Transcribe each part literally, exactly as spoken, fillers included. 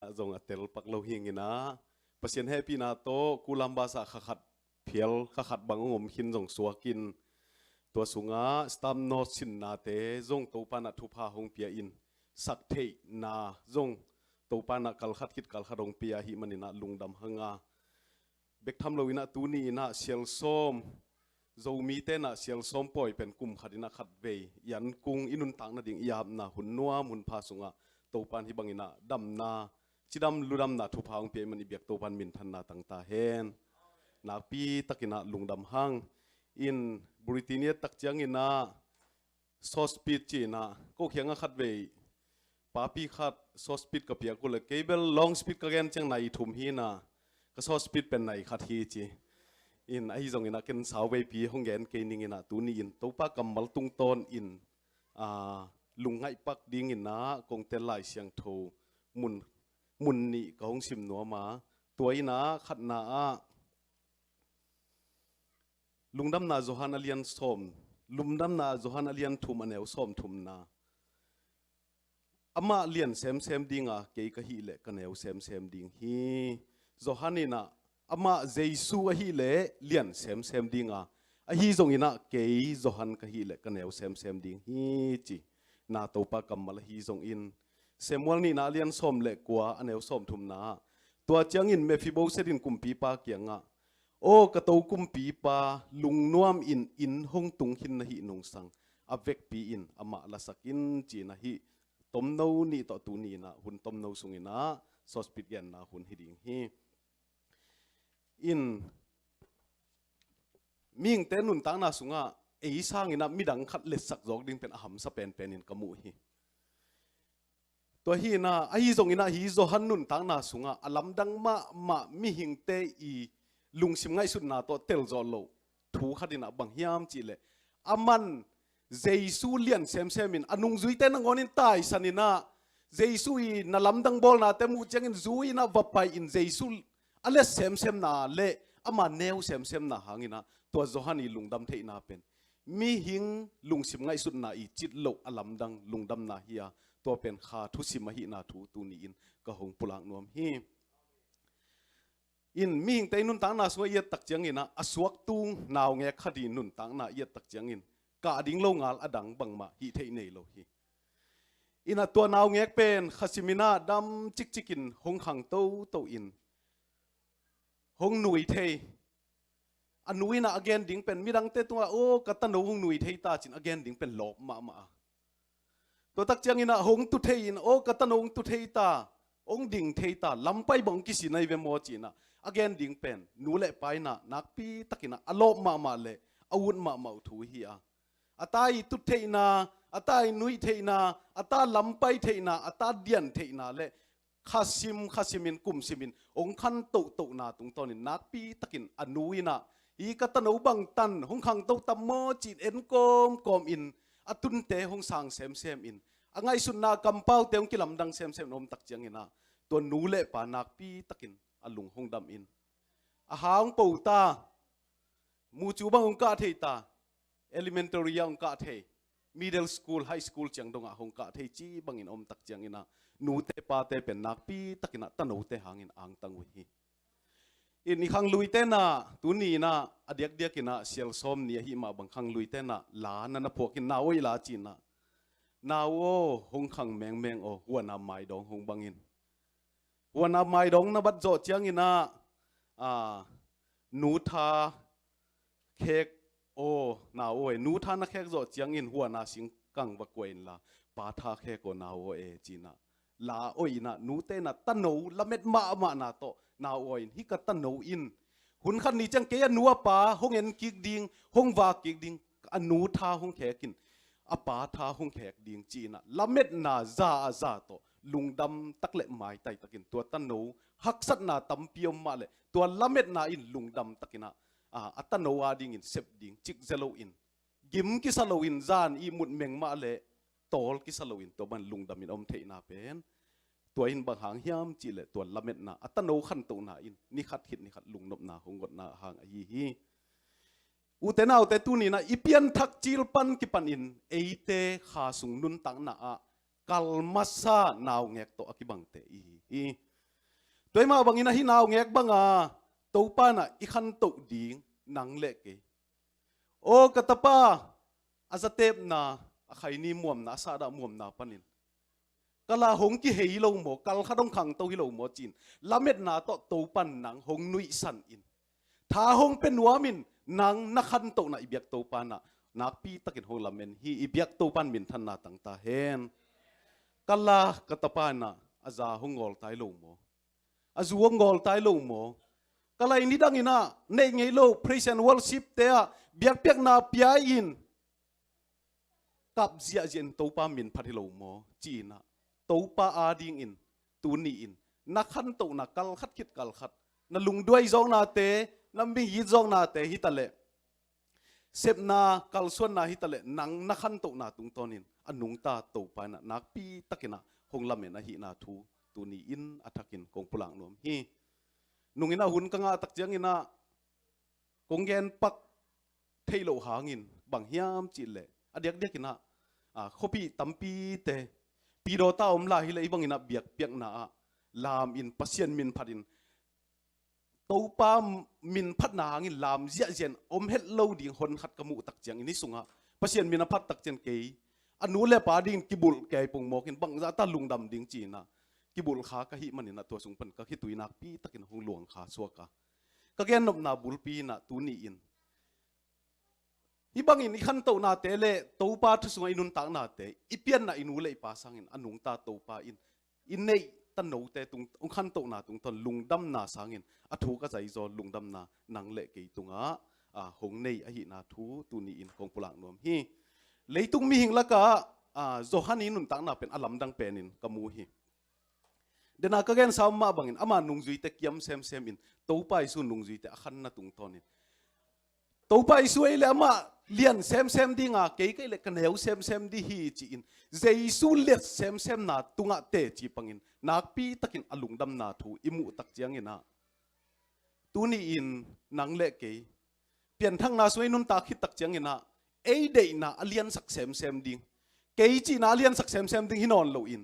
a zong a tel pak lo hi ing in ah, Pasian hehpihna tawh Kulam bus ah kha khat phial, kha khat bang hong om khin zong suak in, tua sungah staff note sinnate zong Topa in ah thupha hong pia in, sak theihna zong Topa in ah kal khat khit kal khat hong pia ahih manin ah lungdam hang a, bek tham lo in ah tuni in ah sial sawm, Zomite in ah sial sawm pawi pen kum khat in ah khat vei i an kung, i nuntakna ding i apna hun nuam hun pha sungah Topa in hih bangin ah damna, cidam ludamna thupha hong pia ahih man i biak Topa in minthanna tang ta hen. Nakpi takin ah lungdam hang. In Britannia tak ciangin ah short speech ci in ah, ko kiangah khat vei papi khat short speech ka piak uh leh, kei bel long speech ka gen ciang nai thum hi in ah, ka short speech pen nai khat hi ci. In ahi zongin ah ken sau veipi hong gen kei ning in ah, tuni in Topa kammal tungtawn in, ah, lungngaih pak dingin ah kong tel Lai Siangtho mun, mun nih ka hong sim nuam a, tua in ah khatna ah, Lungdamna Johan a lian sawm, Lungdamna Johan a lian thum a neu sawm thumna. Amah lian semsem ding a, kei ka hih leh ka neu semsem ding hi. Johan in ah amah Jesu ahih leh lian semsem ding a, ahi zongin ah kei Johan ka hih leh ka neu semsem ding hi ci. Na Topa kammal ahi zongin, Samuel nihna a lian sawm le kua a neu sawm thumna ah, tua ciangin Mephiboset in kumpipa kiangah, "Aw ka to kumpipa, lungnuam in inn hong tung khin na hih nungsang a vekpi in amah lasak in," ci-in ah hih tomno nih tawh tuni in ah hun tomno sungin ah short speech genna hun hi ding hi. In mihingte nuntakna sungah ei sangin ah midang khat letsak zawk ding pen a hamsa penpen in ka muh hi. Tua hi in ah, ahi zongin ah hih Johan nuntakna sungah a lamdang mahmah mihingte i lungsim ngaihsutna tawh telzawh loh thu khat in ah bang hiam cih leh, aman Jesu lian semsem in a nungzuite nangawn in taisan in ah, Jesu i na lamdang bawlnate muh ciangin zui in ah va pai in Jesu a let semsemna le ama neu semsemna hangin ah tua Johan i lungdam theihna pen mihing lungsim ngaihsutna i cit loh a lamdang lungdamna hi a, tua pen kha thusim ahihna thu tuni in ka hong pulak nuam hi. In mihingte i nuntakna sungah i et tak ciangin ah, a suaktu naungek khat i nuntakna i et tak ciangin kah ding lo ngal a dang bangmah hih theih nei lo hi. In ah tua naungek pen kha sim in ah dam cikcik in hong khang toto in hong nui thei. A nu in ah a gen ding pen midangte tungah, "Aw ka tano hong nui thei ta," ci-in a gen ding pen lawp mahmah a. Tua tak ciangin ah hong tu thei in, "Aw ka tano hong tu thei ta, hong ding thei ta, lampai bang hong kisi na hi ve maw," ci-in ah a gen ding pen nu le pa in ah nakpi takin ah a lawp mahmah le a ut mahmah uh thu hi a. A ta i tut theihna, a ta i nuih theihna, a ta lampai theihna, a ta dian theihna le kha sim kha sim in, kum sim in hong khan tohtohna tungtawn in nakpi takin a nu in ah, "Hi ka tano bangtan hong khangto tam maw?" ci-in en kawmkawm in a tunte hong sang semsem in, a ngaihsutna a kampaute hong kilamdang semsem in om tak ciangin ah, tua nu le pa nakpi takin a lung hong dam in, "A ha hong po ta, mucu bang hong kah thei ta, elementary ah hong kah thei, middle school, high school ciang dongah hong kah thei," ci bangin om tak ciangin ah, nute pate pen nakpi takin ah tanote hangin angtang uh hi. In i khangluite in ah tuni in ah a diakdiak in ah sial sawm ni ahih mah bang khangluite in ah la na na phuak in, "Nau aw, i la," ci-in ah, "Nau aw, hong khang mengmeng aw, huan a maidawng hong bang in." Huan a maidawng na bat zawh ciangin ah, a, nu tha khek aw, nau aw e, nu tha na khek zawh ciangin huan a singkang va kuai inla, pa tha khek aw, nau aw e, ci-in ah la oih in ah, nute in ah tano lamet mahmahna tawh, "Nau aw in, hi ka tano in hun khat ni ciang kei a nu a pa hong en kik ding, hong va kik ding, a nu tha hong khek in, a pa tha hong khek ding," ci-in ah lametna za a za tawh lungdam tak le maitai takin, tua tano haksatna tampi om mah le tua lametna in lungdam takin ah, a, a tano a dingin sep ding cik ze lo in, gim kisa lo in, zan ihmut meng mah le tawl kisa lo in, tua bang lungdam in om theihna pen tua in bang hang hiam cih leh tua lametna, a tano khantohna in ni khat khit ni khat lungnopna hong gotna hang ahi hi. Ute naute, tuni in ah i pianthak cil pan kipan in eite kha sung nuntakna ah kal masa naungek tawh a kibangte i hi hi. Tua ahih mah bangin ahi naungek banga Topa in ah i khantoh ding nang le kei. Aw ka tapa, a zatepna, a khaini muamna, a sahdah muamna panin, ka la hong kihei lo maw, kal khat hong khangto hi lo maw ci-in lametna tawh Topa in nang hong nuihsan in, tha hong pia nuamin, nang na khantohna i biak Topa in ah nakpi takin hong lamen hi. I biak Topa in minthanna tang ta hen. Ka la ka tapa in ah a za hong ngawltai lo maw, a zu hong ngawltai lo maw, ka la i nidangin ah neih ngei lo praise and worship te ah biakpiakna pia-in kap ziahziah in Topa minphat hi lo maw ci-in ah, Topa adingin tuni-in na khantohna kal khat khit kal khat, na lungduai zawknate, na mingit zawknate hi taleh, sepna kalsuanna hi taleh, nang na khantohna tungtawnin a nungta Topa in ah nakpi takin ah hong lamen ahihna thu tuni-in a thakin kong pulak nuam hi. Nungin ah hun ka ngah tak ciangin ah kong gen pak theih loh hangin bang hiam cih leh, a diakdiakin ah, a, khuapi tampite, pidawta om lai hi leh, i bangin ah biakpiakna ah lam in, Pasian minphat in, Topa minphatna hangin lam ziahziah in om het lo ding hon khat ka muh tak ciangin, hih sungah Pasian min a phat tak ciang kei a nu le pa dingin kibulh kei pongmawk in, bangzah ta lungdam ding ci-in ah kibulh kha ka hih manin ah tua sung pan ka khitui nakpi takin hong luang kha suak a, ka gennopna bulpi in ah tuni-in hih bangin i khantohnate le Topa thu sungah i nuntaknate, i pianna i nu le i pa sangin a nungta Topa in i neih ta note tung, hong khantohna tungtawn lungdamna sangin a thu ka zaizaw lungdamna nang le kei tungah, a, hong nei ahihna thu tuni-in kong pulak nuam hi. Leitung mihing lakah, a, Johan i nuntakna pen a lamdang penin ka mu hi. Dena ka gensa mah bangin ama nungzuite kiam semsem in, Topa Jesu nungzuite a khanna tungtawnin, Topa Jesu ei le amah lian semsem dinga, kei kei le ka neu semsem di hi ci-in, Jesu let semsemna tungah teci pangin nakpi takin a lungdamna thu i muh tak ciangin ah, tuni-in nang le kei pianthakna sung i nuntak khit tak ciangin ah, ei deihna a liansak semsem ding, kei cihna a liansak semsem ding hi nawn loin,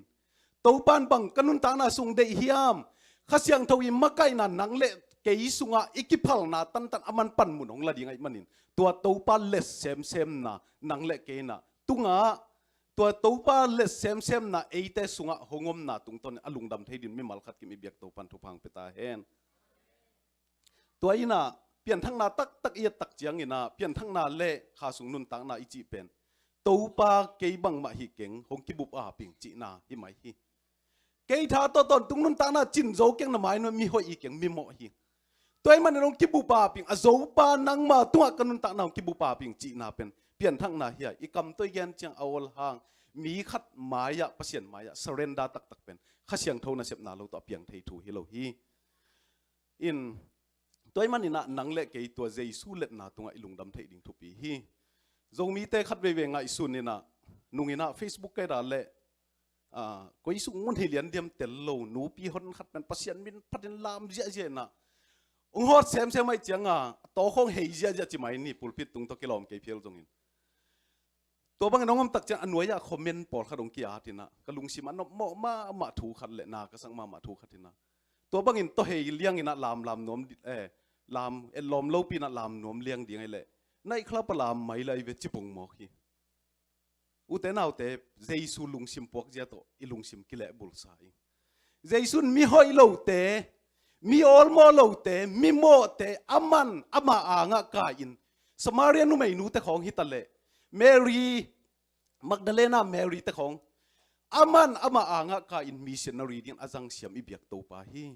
Topa in bang ka nuntakna sung deih hiam, Kha Siangtho i makaihna nang le kei sungah i kiphalna tantan aman panmun hong la ding ahih manin, tua Topa let semsemna nang le kei in ah tungah, tua Topa let semsemna eite sungah hong omna tungtawnin a lungdam thei dingin mimal khat kim i biak Topa in thupha hong pia ta hen. Tua in ah pianthakna taktak i et tak ciangin ah, pianthakna le kha sung nuntakna i cih pen, Topa kei bangmah hi keng, hong kibup a ping cihna hi mai hi. Kei tha tawh tawntung nuntakna cin zo keng, na mai-ah mihoih hi keng, mimawh hi. Tua ahih manin hong kibup a ping, a zopa nangma tungah ka nuntakna hong kibup a ping cihna pen pianthakna hi a, i kam tawh i gen ciang a awl hang, mi khat mai-ah, Pasian mai-ah surrender taktak pen Kha Siangtho nasepna lo tawh a piang thei thu hi lo hi. In, tua ahih manin ah nang le kei tua Jesu letna tungah i lungdam theih ding thupi hi. Zomite khat veivei ngaihsun in ah, nung in ah Facebook ka et a leh, ah, koi sung mun hi lian diam tel lo, nupi hon khat pen Pasian min phatin lam ziahziah in ah, hong hawt semsem ahih ciangin a tawkhawng hei ziahziah ci mai ni, pulpit tung tawh kilawm kei phial zongin. Tua bangin hong om tak ciang a nuai-ah comment pawlkhat hong ki-at in ah, ka lungsim a nopmawh mahmah thu khat le na ka sak mahmah thu khat in ah, tua bangin tawhei liang in ah lamlam nuam di-, eh, lam etlawm lopi in ah lam nuam liang ding ahih leh, night club ah lam mai lai ve ci pongmawk hi. Ute naute, Jesu lungsim puakzia tawh i lungsim kilehbulsa hi. Jesu in mihoih lote, mi awlmawh lote, mimawhte, aman ama angah kai-in, Samaria numeinu te khawng hi taleh, Mary, Magdalena Mary te khawng, aman ama angah kai-in missionary dingin a zangsiam i biak Topa hi.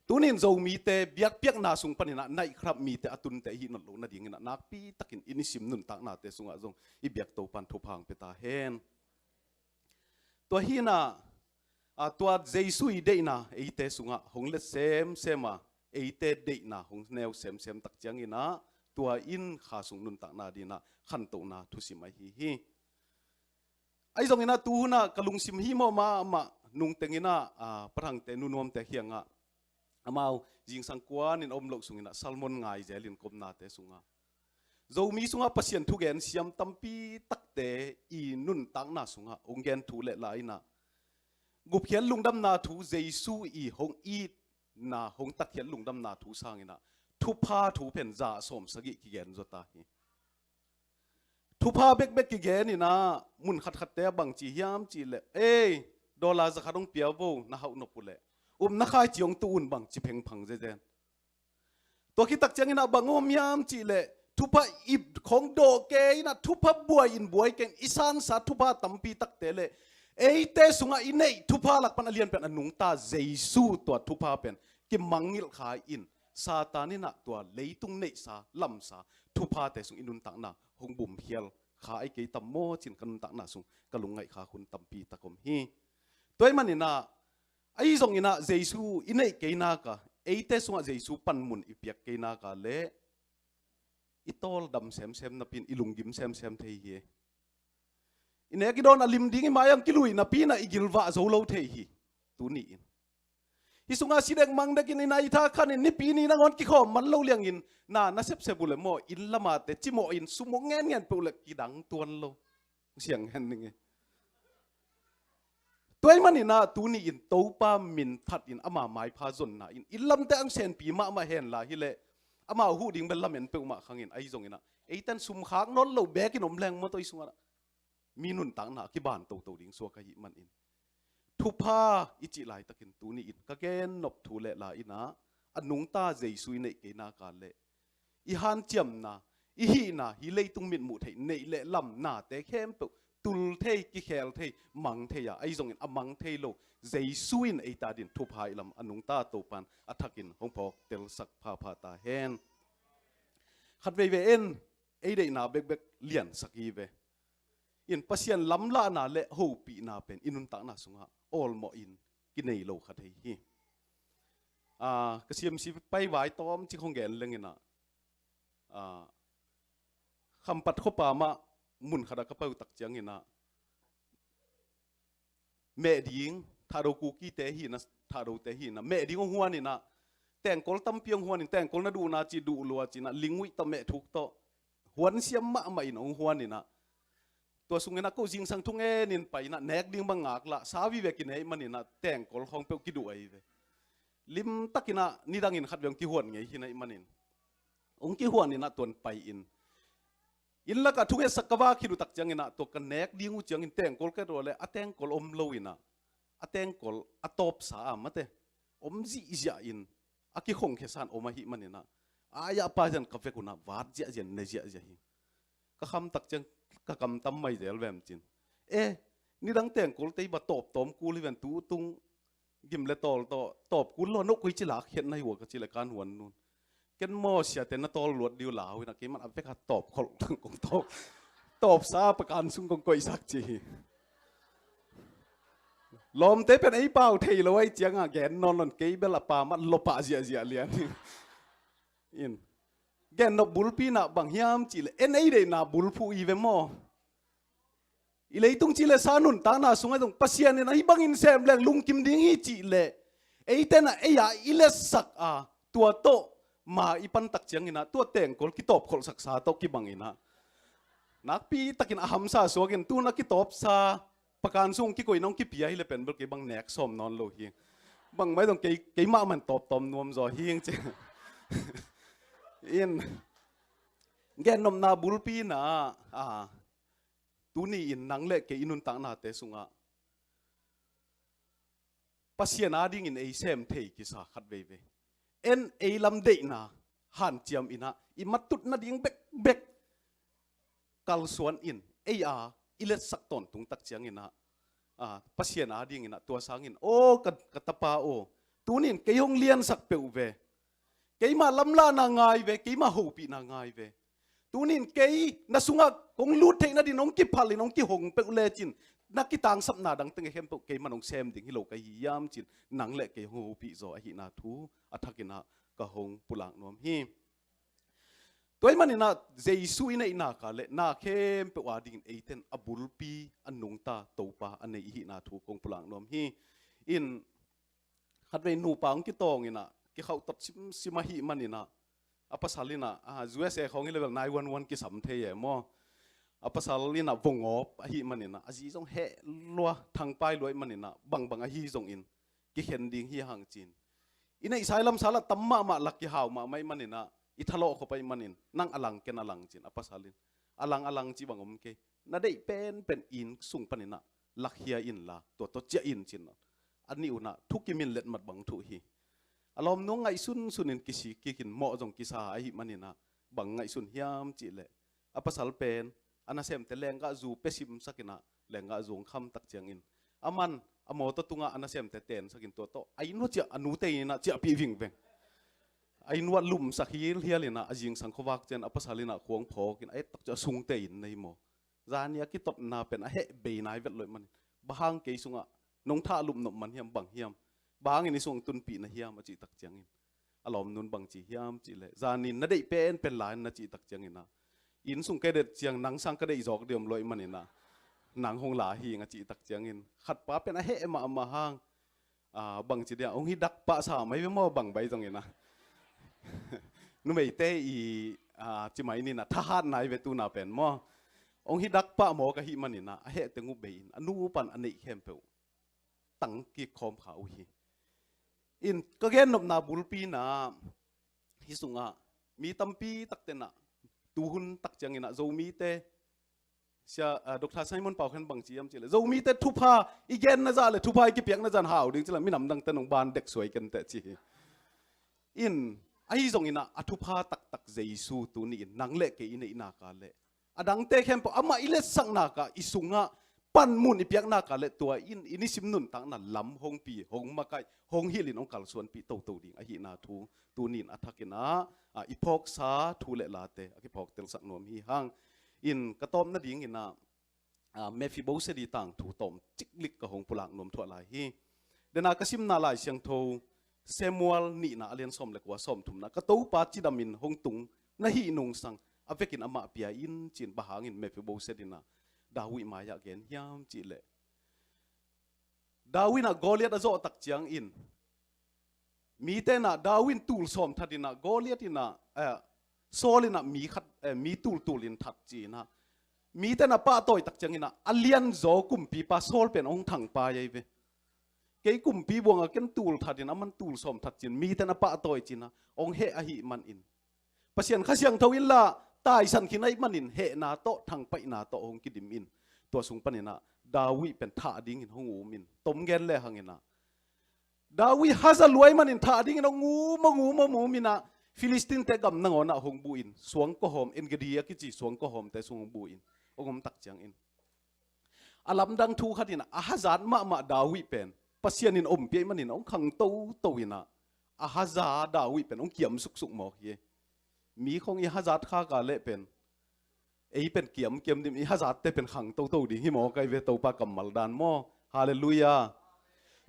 Tunin Zomite biakpiakna sung panin ah night club mite a tunte i hih nawn loh nadingin ah nakpi takin i nisim nuntaknate sungah zong i biak Topa in thupha hong pia ta hen. Tua hi in ah, a, tua Jesu i deihna eite sungah hong let semsem a, eite deihna hong neu semsem tak ciangin ah, tua in kha sung nuntakna dingin ah khantohna thusim ahi hi. Ahi zongin ah tu hun ah ka lungsim himawh mahmah, nungteng in ah, a, Pa Thangte, Nu Nuamte kiangah, amau zingsang kuanin a om loh sungin ah sermon ngai zelin ka omnate sungah, Zomi sungah Pasian thugen siam tampi takte i nuntakna sungah hong gen thu le la in ah, gupkhial lungdamna thu, Jesu i hong it na hong tatkhiat lungdamna thu sanginah thupha thu pen za sawm sagih kigen zaw ta hi. Thupha bekbek kigen inah mun khatkhatte a bangci hiam cihleh, ei, dollar zakhat hong pia vo, na hauh nop uhleh, um, na khaici hong tuh un, bangci phengphang zezen. Tua khitak cianginah bang om hiam cihleh, thupha ip khong dawh kei inah thupha buai in buai kei in i sansa thupha tampi takte le eite sungah i neih thupha lak pan a lianpen a nungta Jesu tua thupha pen kimangngilh kha in Satan inah tua leitung neihsa lamsa thuphate sung i nuntakna hong bumkhial kha ai kei tam maw cin ka nuntakna sung ka lungngaih kha hun tampi tak om hi. Tua ahih maninah ahi zonginah Jesu i neih kei naka, eite sungah Jesu panmun i piak kei naka le i tawldam semsem napi in i lunggim semsem thei hi. I nek i dawn a lim ding i mai-ah hong kilui napi inah i gilvah zo lo thei hi. Tuni in hih sungah si dek mang dek in i nai tha khan in nipi ni nangawn kikhawm man lo liangin na na sepsep uhleh maw, inn lamate cimawh in sum hong ngenngen peuh leh kidang tuan lo. Siang hen ning e. Tua ahih maninah tuni in Topa min phat in ama maipha zonna in inn lamte ang senpi mahmah henla hileh amau huh ding bel lamen peuhmah khangin ahi zonginah eiten sum khak nawn lo bekin om leng maw, tua i sungah mi nuntakna a kiban toto ding suak ahih manin thupha i cih laitakin tuni in ka gennop thu le la inah a nungta Jesu i neih kei naka le i hanciamna, i hihna, hih leitung mitmuh theih neih le lam nate khempeuh tul thei, kikhel thei, mang thei a, ahi zongin a mang thei lo Jesu in eita din thupha i lam a nungta Topan a thakin hong phawk telsak phapha ta hen. Khat veivei en, ei deihna bekbek liansak hi ve. In Pasian lamlahna le hopihna pen i nuntakna sungah awlmawh in kinei lo kha thei hi. Ah, ka siamsi pai vai tawm cik hong gen lenginah, ah, Khampat khuapa mah mun khatah ka pai uh tak cianginah meh ding, Thado Kukite hinah, Thadote hinah meh ding hong huaninah tengkol tampi hong huanin, tengkol na duhna ci, duh lua cinah, linguih tawh, meh thuk tawh huan siam mahmah in hong huaninah tua sunginah ko zingsang thungen in pai inah nek ding bang ngaklah sa vive kinei maninah tengkol khawng peuh kiduh ahi ve. Limtakinah nidangin khat ve hong kihuan ngei hi naih manin hong kihuaninah tuan pai in inn lakah thungetsak ka vak khit uh tak cianginah tua ka nek ding uh ciangin tengkol ka et uh le a tengkol om lo inah a tengkol a tawpsa a mate om zihziah in a kikhongkhia san om ahih maninah a-iah pa zian ka vek unah vat ziahziah in ne ziahziah hi. Ka khamtak ciang ka kamtam mai zel vem cin. E, nidang tengkol tei ba tawp tawm kul hi ven, tutung gim le tawl tawh tawp kul lo, no koi ci lakkhiat na hi ua ka ci le kan huan nun. Ken maw siate na tawl luat diu lau inah keiman a vekha tawp kholh kong tawp, tawpsa pakan sung kong koihsak ci hi. Lawmte pen ei pau thei lo ahi cianga gen nawn lon kei bel a pa mat lopah ziahziah lian hi. In gennop bulpi inah bang hiam cihleh en ei deihna bulphuh i ve maw? I leitung cihleh sa nuntakna sungah zong Pasian in ahi bangin sem leng lungkim ding hi cihleh eite inah ei a i letsak a tua tawh ma i pantak cianginah tua tengkol kitawpkholhsaksa tawh kibanginah nakpitakin a hamsa suakin tun a kitawpsa pakan sung kikoihna hong kipia hileh pen bel kei bang nek sawm nawn lo hi. Bangmah hi zong kei, keimah man tawptawm nuam zaw hi hing ci. In gennopna bulpi inah, a, tuni in nang le kei i nuntaknate sungah Pasian adingin ei sem thei kisa khat veivei en ei lam deihna hanciam inah i matut nading bekbek kalsuan in ei a i letsak tawntung tak cianginah, a, Pasian adinginah tua sangin aw ka, ka tapa aw, tunin kei hong liansak peuh ve. Keimah lamlahna ngai ve, keimah hopihna ngai ve. Tunin kei na sungah kong lut theih nadin hong kiphalin hong kihong peuh lecin na kitangsapna dang teng khempeuh keiman hong sem ding hi lo ka hi hiam cin nang le kei hong hopih zaw ahihna thu a thakinah ka hong pulak nuam hi. Tua ahih maninah Jesu i neihna ka le na khempeuh adingin eiten a bulpi a nungta Topa a nei ihihna thu kong pulak nuam hi. In khatvei nupa hong kitawng inah kikhauhtot simsim ahih maninah a pasal inah, a, U S A khawng hi level nine one one kisam thei e maw? A pasal inah vongawp ahih maninah a zi zong heh lua, thangpai lua ahih maninah bangbang ahi zongin kikhen ding hi hang cin. I neihsa i lamsa lah tam mahmah, lak i hau mahmah i manin ah, i thalawh khop ahih manin, nang a lang, ken a lang ci-in, a pasal in a lang, a lang cih bang om kei. Na deih penpen inn sung panin ah lakkhia inla, tua tawh ciah in ci-in a nih un ah thukim in letmat bang thuh hi. A lawmnu ngaihsun sunin kisik kikin mawh zong kisa ahih manin ah, bang ngaihsun hiam cih leh, a pasal pen a nasemte lenggahzu pia simsak in ah, lenggahzu hong kham tak ciangin, aman a mawtaw tungah a nasemte tensak in, tua tawh a inn uah ciah, a nute inn ah ciahpih vingveng. A inn uah lumsak hilhial in ah, a zingsang khuavak ciang a pasal in ah khua hong phawk in, a et tak ciang a sungte inn nei maw. Zani a kitotna pen a heh bei nai vet lo ahih manin, bang hang kei sungah nong thah lup nop man hiam, bang hiam, bang hangin i sung tunpih na hiam, a cih tak ciangin, a lawmnu in bang ci hiam cih leh, zanin na deih penpen la in, na cih tak ciangin ah, inn sung ka det ciang nang sang ka deih zawk ding om lo ahih manin ah, nang hong la hi ing, a cih tak ciangin, khatpa pen a heh mahmah hang, ah, bang ci dia, hong hi dak pah sa mai ve maw, bang bai zongin ah. Numeite i, ah, ci mai ni-in ah, thahat nai ve tuna pen maw. Hong hi dak pah mawk ahih manin ah, a heh teng uh bei in, a nu pan a neih khempeuh tang kik khawm kha uh hi. In ka gennopna bulpi in ah, hih sungah mi tampi takte in ah, tuhun tak ciangin ah Zomite, Sia, ah, Doctor Simon Pau Khen bang ci hiam cih leh, Zomite thupha i genna zah leh thupha i kipiakna zah in hau ding ci leh, minam dangte in hong ban dek suai kenteh ci hi. In, ahi zongin ah, a thupha taktak Jesu tuni-in nang leh kei i neih nak leh, a dangte khempeuh amah i letsak nak, i sungah panmun i piak nak leh, tua in i nisim nuntakna lam hong pi, hong makaih, hong hilh in hong kalsuanpih toto ding ahihna thu tuni-in a thakin ah, ah, i phawksa thu leh late a kiphawktelsak nuam hi hang. In ka tawpna dingin ah, ah, Mephiboset i tangthu tawm ciklik ka hong pulak nuam thuah lai hi. Dena ka simna Lai Siangtho Samuel nihna a lian sawm leh kua, sawmthumna, ka Topa cidamin hong tung na hih nungsang a vekin amah pia in ci-in, bang hangin Mephiboset in ah David mai-ah gen hiam cih leh, David in ah Goliath a zawh tak ciangin, mite in ah David in tul sawm that in ah, Goliath in ah, eh, Saul in ah mi khat, eh, mi tultul in that ci-in ah, mite in ah pahtawi tak ciangin ah, a lianzaw kumpipa Saul pen hong thangpai ahi ve. Kei kumpi buang a, ken tul that in, aman tul sawm that ci-in, mite in ah pahtawi ci-in ah hong heh ahih manin, Pasian Kha Siangtho in lah taisan khin ahih manin, hehna tawh, thangpaihna tawh hong kidim in, tua sung panin ah David pen thah dingin hong um in, tom gen lehang in ah, David haza lua ahih manin thah dingin hong um, hong um, hong um in ah, Philistine-te gam nangawn ah hong buh in, suangkawhawm, En-gedi a kici suangkawhawmte sung hong buh in, hong om tak ciangin, a lamdang thu khat in ah, a hazat mahmah David pen Pasian in ompih ahih manin hong khang toto in ah, a haza David pen hong kiam suksuk mawk hi. Mi khawng i hazat khak leh pen, ei pen kiamkiam ding, i hazatte pen khang toto ding hi mawk ahi ve, Topa kammal dan maw. Halleluiah.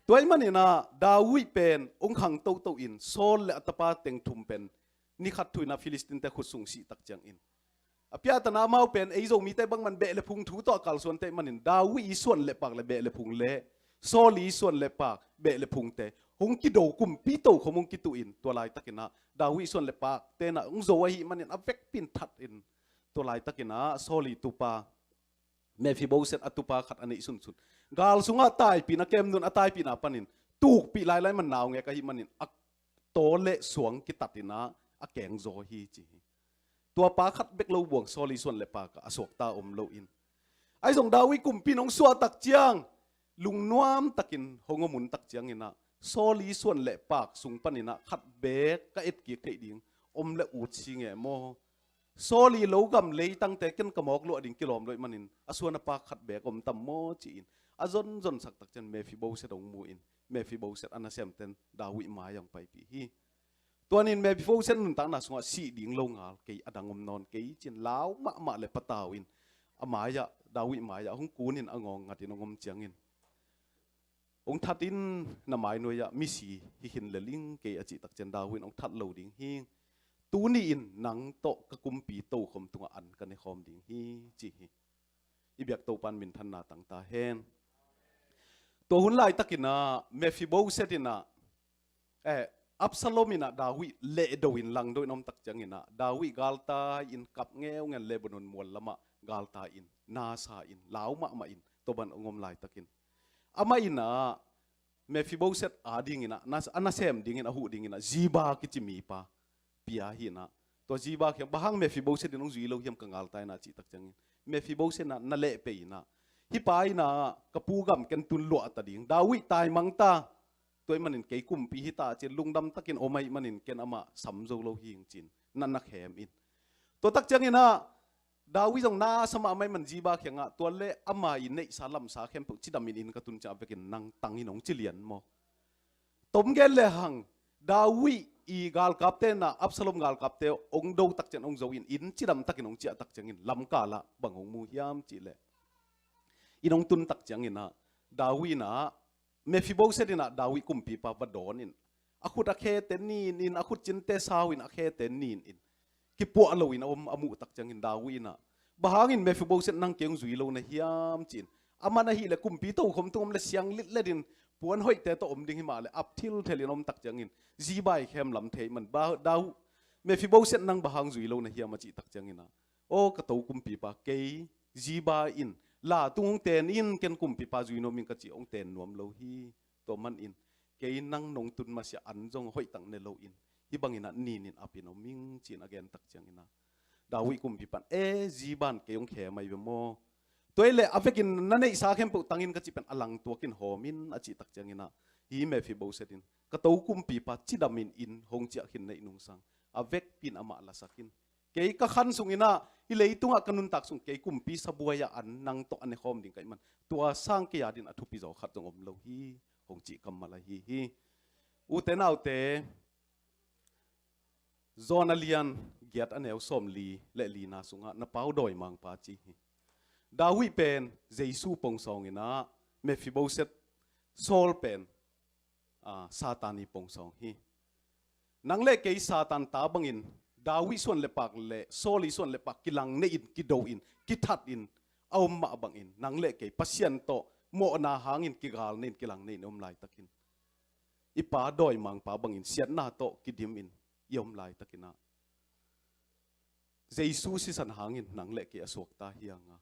Tua ahih manin ah David pen hong khang toto in, Saul leh a tapa teng thum pen ni khat thu-in ah Philistine-te khut sung sih tak ciangin, a piahtana amau pen ei Zomite bangmah in beh leh phung thu tawh a kalsuante ahih manin, David i suan leh pak leh beh leh phung leh, Saul i suan leh pak, beh leh phungte hong kido, kumpi tokhom hong kituh in, tua laitakin ah David i suan leh pakte in ah hong zo ahih manin, a vekpi in that in, tua laitakin ah Saul i tupa, Mephiboset a tupa khat a neih sunsun, gal sungah taipih in a kem un, a taipihna panin tukpih lailai man, naungek ahih manin, a taw leh suang kitat in ah a keng zaw hi ci hi. Tua pa khat bek lo buang, Saul i suan leh pak ah a suakta om lo in. Ahi zong David kumpi in hong suah tak ciang, lungnuam takin hong om un tak ciangin ah, Saul i suan leh pak sung panin ah khat bek ka etkik theih ding om leh ut sing e maw. Saul i lo gam leitangte ken ka mawk luah ding kilawm lo ahih manin, a suan a pak khat bek om tam maw ci-in a zonzonsak tak ciang Mephiboset hong mu in, Mephiboset a nasemte'n David mai-ah hong paipih hi. Tua ni-in Mephiboset nuntakna sungah sih ding lo ngal kei, a dang om nawn kei ci-in lau mahmah leh patau in, a mai-ah, David mai-ah hong kun in, a ngawng ngat in hong om ciangin, hong that in, na mainuai-ah misi hi khin lel ing kei, a cih tak ciang David in, hong that lo ding hi. Tuni-in nang tawh ka kumpi tokhom tungah an ka ne khawm ding hi ci hi. I biak Topa'n minthanna tang ta hen. Tua hun laitakin ah Mephiboset in ah, eh, Absalom in ah David lehdo in, langdo in om tak ciangin ah, David galtai in, kap ngeungeu in, Lebanon mual lamah galtai in, na sa in, lau mahmah in, tua bang hong om laitakin, amah in ah Mephiboset a dinginah, na, a nasem dingin, a huh dinginah Ziba kici mipa pia hinah. Tua Ziba kiang, bang hang Mephiboset in hong zui lo hiam ka ngal ta inah cih tak ciangin, Mephiboset inah na lehpei inah, hih pa inah ka pu gam ken tun luahta ding, David taimang ta, tua ahih manin kei kumpi hita ci-in lungdam takin om ahih manin ken amah sam zo lo hi ing ci-in na na khem in. Tua tak cianginah David zong na sa mahmah ahih man Ziba kiangah, tua le ama i neihsa lamsa khempeuh cidamin inn ka tun ciang a vekin nang tangin hong ci lian maw? Tom gen le hang, David i galkapte inah Absalom galkapte hong do tak ciang hong zo in, inn cidam takin hong ciah tak ciangin lamkalah bang hong mu hiam cihleh, inn hong tun tak cianginah David inah, Mephiboset inah David kumpipa va dawn in, a khut a khete nin in, a khut cinte sau in, a khete nin in, kipuah loin a om a muh tak ciangin David inah, bang hangin Mephiboset nang kei hong zui lo na hiam ci-in, aman ahih leh kumpi tokhom tung om le siang litlet in puan hoihte tawh om ding hi mah leh ap thilthel in om tak ciangin Ziba i khem lam thei man, ba, David, Mephiboset nang bang hang zui lo na hiam a cih tak cianginah, aw ka to kumpipa, kei Ziba in la tung hong ten in, ken kumpipa zui nuam ing ka ci, hong ten nuam lo hi. Tua manin kei nang nong tun masiah an zong hoihtak ne loin hih banginah nin in ap in om ing ci-in a gen tak cianginah David kumpipa in, e, Ziba in kei hong khem ahi ve maw? Tua ahih leh a vekin na neihsa khempeuh tang in ka cih pen a langtuak in hawm in a cih tak cianginah, hih Mephiboset in, ka to kumpipa cidamin inn hong ciah khin neih nungsang a vekpi in amah lasak in, kei ka khan sunginah hih leitungah ka nuntak sung kei kumpi sabuai-ah an nang tawh a nekhawm ding ka hih man, tua sang kei adin a thupi zaw khat zong om lo hi, hong cih kammal ahi hi. Ute naute, John a lian giat a neu sawmli le lina sungah na pau dawimangpa ci hi. David pen Jesu pong sawnginah Mephiboset, Saul pen, a, Satan i pong sawng hi. Nang le kei Satan ta bangin David suan le pak le Saul i suan le pak kilang nei in, kido in, kithat in a om mah bangin nang le kei Pasian tawh mawhna hangin kigal nei in, kilang nei in i om laitakin, i Pa dawimangpa bangin siatna tawh kidim in i om laitakinah Jesu sisan hangin nang le kei a suakta hi hanga,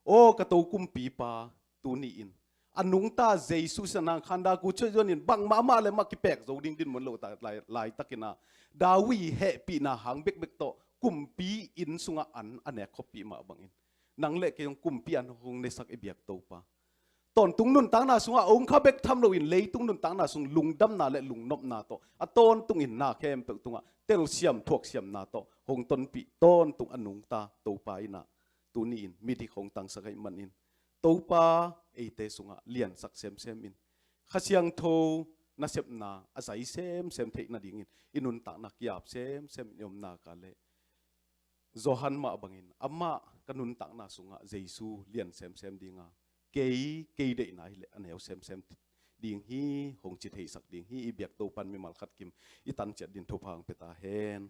aw ka to kumpipa, tuni-in a nungta Jesu sisan hang khanda kuchuai zuanin bangmah mah le mah kipek zo ding dinmun lo ta lai, laitakinah David hehpihna hang bekbek tawh kumpi inn sungah an a nek khoppih mah bangin nang le kei hong kumpi an hong nesak i biak Topa, tawntung nuntakna sungah hong kha bek tham loin leitung nuntakna sung lungdamna le lungnopna tawh a tawntungin na khempeuh tungah telsiam thuaksiamna tawh hong tonpih tawntung a nungta Topa inah tuni-in midik hong tangsak ahih manin Topa eite sungah liansak semsem in, Kha Siangtho nasepna a zai semsem theih nadingin i nuntakna kiap semsem in i om nak leh Johan mah bangin amah ka nuntakna sungah Jesu lian semsem dinga, kei, kei deihna hileh a neu semsem ding hi, hong ci theisak ding hi. I biak Topan mimal khat kim i tan ciat din thupha hong pia ta hen.